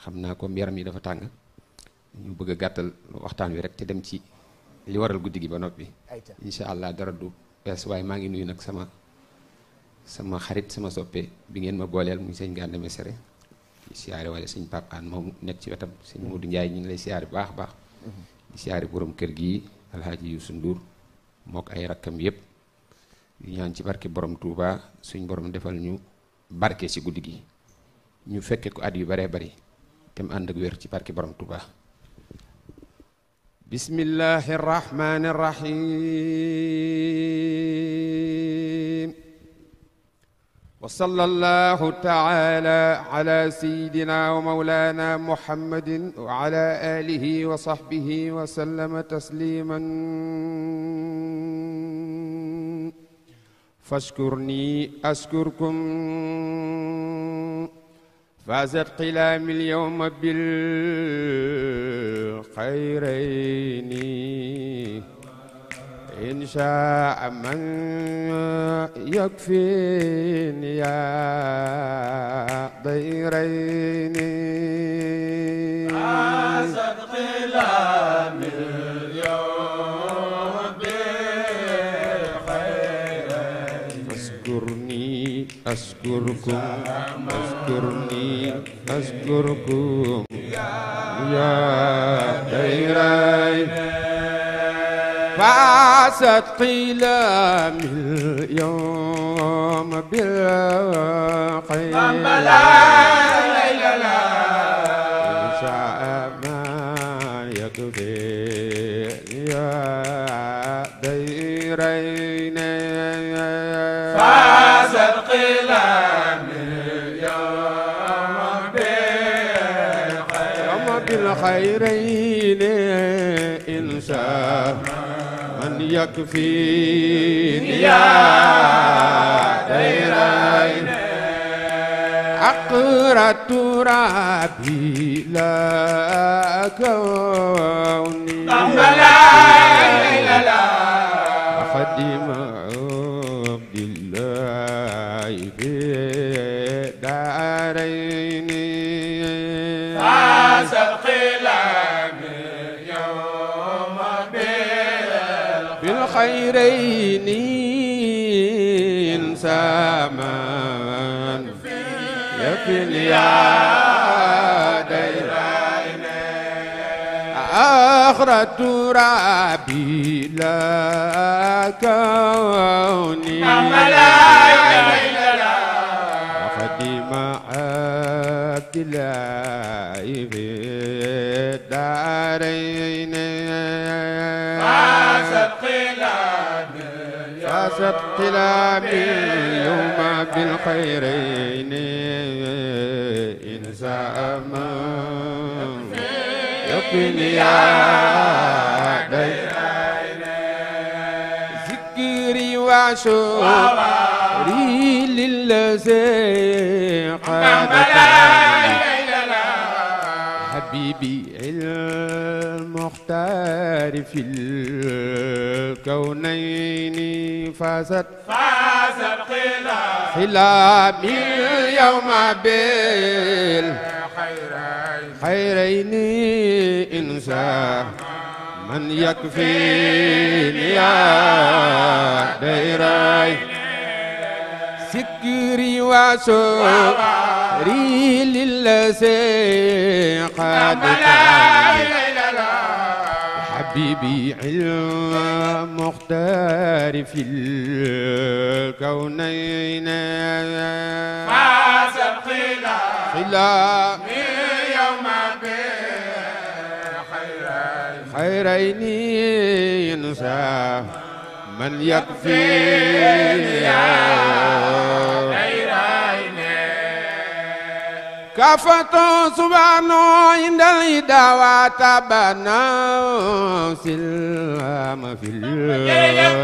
xam naa comme yaram yi dafa tàng ñu bëgg a gàttal waxtaan wi rek te dem ci li waral guddi gi ba noppi incha allah dara du bees waaye maa ngi nuyu nag sama xarit sama soppe bi ngeen ma booleel muy sëñ Gana Messere di siyaare wala sëñ Pape An moom nekk ci wetam sëñ Modou Ndiaye ñu ngi lay siyaare bu baax a baax di siyaare borom kër gi Alhaaji Youssou Ndour mook ay rakkam yëpp yu ñaan ci barke borom Touba suñ borom defal ñu barke ci guddi gi ñu fekke ko at yu baree bari te mu ànd ak wér ci barke borom Touba bismillahi rahmani rahim wa sallallahu taala ala sayidina wa maulana muhammadin wa ala alihi wa sahbihi wa sallama tasliman fashkurni ashkurkum فازت قلامي اليوم بالخيرين إن شاء من يكفيني يا ضيرين فازت قلامي اليوم بالخيرين فاذكرني أذكركم أذكركم يا ديرين فازت قلامي اليوم بالخير لا إله لا إن شاء ما يكفي يا ديرين فازت قلامي بالخيرين إن شاء من يكفيني يا ديرين أقرأ ترابي لا كوني لا إله لا خدم عبد الله في دارين فازت قلامي يوم بالخيرين إن سامان يكفي يا ديرين آخر ترابي لا كوني وخدم عبد الله في الدارين فازت قلامي اليوم بالخيرين إن ساما يقيني يا ديرين ذكري وشكري للذي قادتني حبيبي المختار في الكونين فازت خلامي اليوم بالخيرين إنسان من يكفيني يا ديرين سكري وسوري للذي قادتني حبيبي علم مختار في الكونين فازت خلامي يوم خيرين ينسى من يكفيني يا ديرين كفت سبحانه عند الهدى تبنى سلام في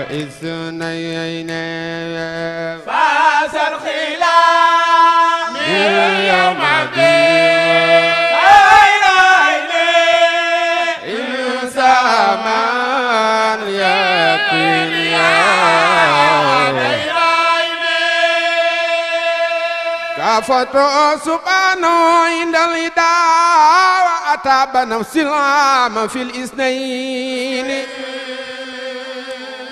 الاثنين فازت خلامي يوم من يكفيني يا كفت سبحانه عند الهدى أتاب نفس العام في الإثنين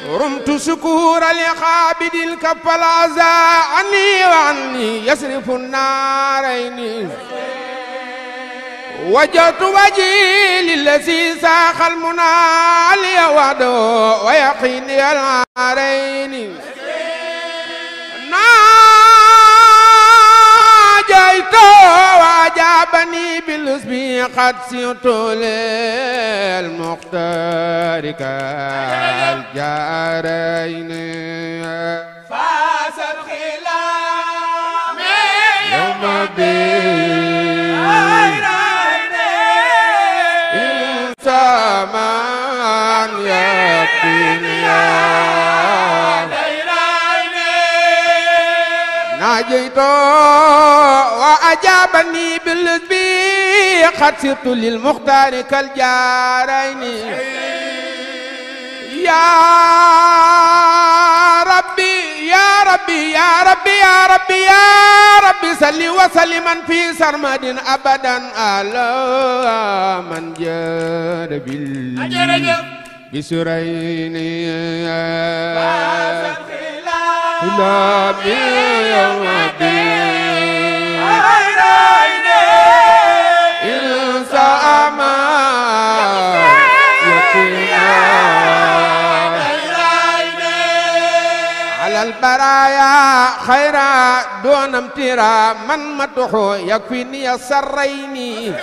رمت شكور لخابد الكف العزاء عني وعني يصرف النارين وجهت وجهي للذي ساخ المنى لي وحده ويقيني العارين ناجيت وأجابني بالاسم قد سرت للمختار كالجارين فاز الخلام يوم الدين إنسان يقين ناجيت وأجابني بالذي قد سرت للمختار كالجارين يا ربي يا ربي يا ربي يا ربي يا ربي صل وسلما في سرمد أبدا على من جاد بسرين خلاب يوم الدين إنسى ما يقينا على البرايا خيرا دون امترا من مدحو يكفيني السرين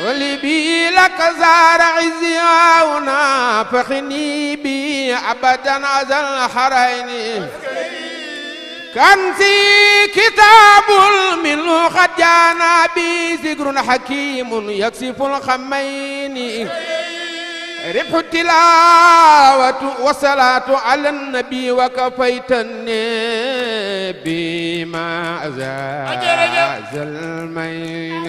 ولبي لك زار عزي ونافخني بي أبدا ذا الحرين كنزي كتاب منه قد جانا بي ذكر حكيم يكشف الخمين ربح التلاوة والصلاة على النبي وكفيتني بما أزاز المين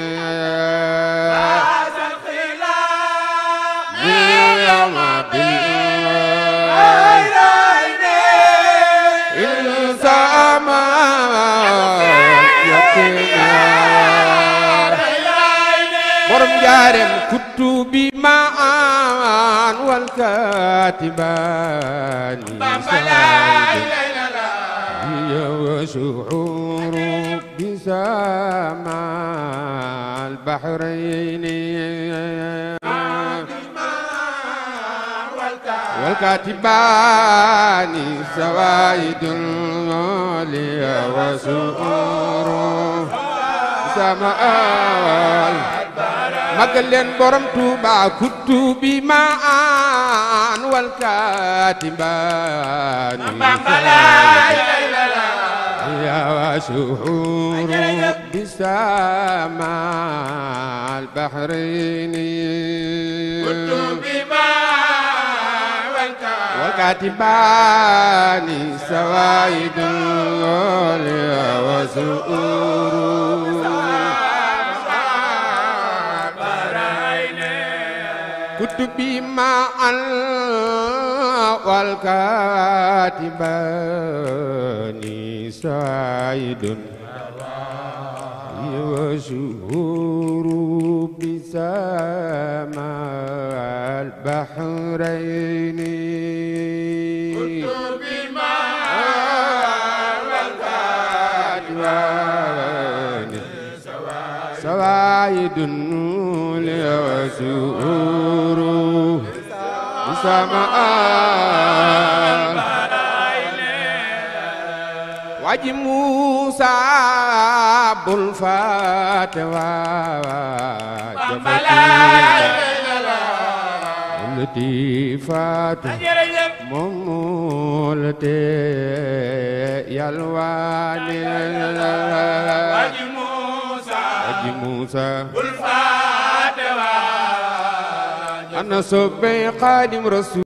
يوم إنسان يقينا برم جارم كتبي معان والكاتبان وشعور بسما البحرين والكاتبان سوائد لي وسؤور سماء مقلن برم توبا كتبي معان والكاتبان يا وشعور بسما البحرين كتبي والكاتبان سوائد لي وسؤور كتبي معا والكاتبان سوائد وشهور بسما البحرين كتبي معا والكاتبان سوائد وشهور بسما واجي موسى بالفات التي فات مولتي يلواني واجي موسى بالفات أنا صبي قادم رسول